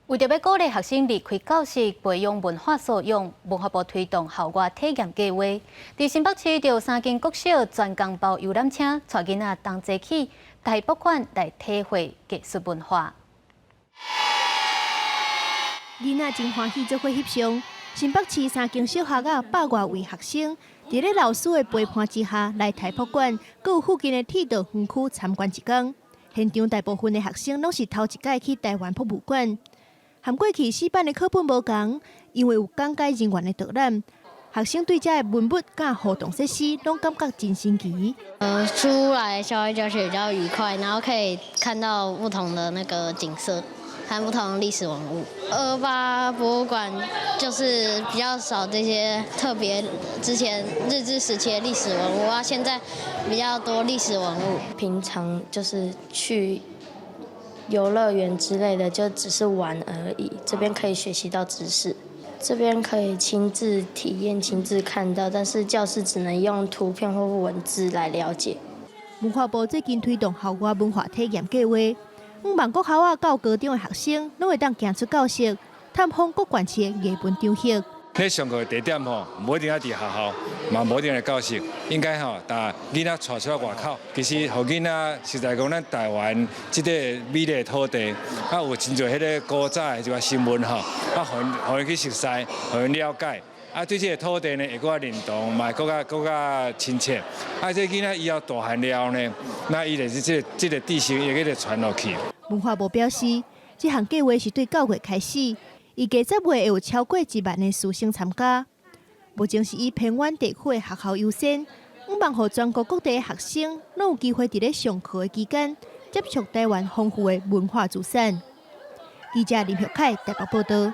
為著欲鼓勵學生離開教室，培養文化素養，文化部推動校外體驗計劃。佇新北市著三間國小專工包遊覽車，帶囡仔同齊去台博館來體會藝術文化。囡仔真歡喜做伙翕相。新北市三間小學仔百外位學生，佇咧老師的陪伴之下來台博館，閣有附近的鐵道園區參觀一工。現場大部分的學生攏是頭一擺去台灣博物館。和過去死板的課本無仝，因為有講解人員的導覽，學生對這个文物佮互動設施攏感覺真新奇。出來校外教學比較愉快，然後可以看到不同的那個景色，和不同的歷史文物。228博物館就是比較少這些特別之前日治時期的歷史文物啊，現在比較多歷史文物。平常就是去遊樂園之類的，就只是玩而已。這邊可以學習到知識，這邊可以親自體驗、親自看到，但是教室只能用圖片或文字來了解。文化部最近推動校外文化體驗計劃，向望國校仔到高中的學生，攏會當行出教室，探訪各縣市的藝文場域。咧上課的地點吼，無一定愛佇學校，嘛無一定佇教室，應該吼，帶囡仔帶出來外口。其實，予囡仔實在講，咱台灣這個美麗土地，啊有真濟彼个古早的這個新聞吼，啊，予𪜶去熟悉，予𪜶了解。啊，對這个土地呢，會閣較認同，嘛會閣較親切。啊，這囡仔以後大漢了後呢，那伊就是這個知識會閣傳落去。文化部表示，這項計劃是對9月開始。預計10月會有超過1萬的師生參加。目前是以偏遠地區的學校優先，向望予全國各地的學生攏有機會佇咧上課的期間接觸台灣豐富的文化資產。記者林玉凱台北報道。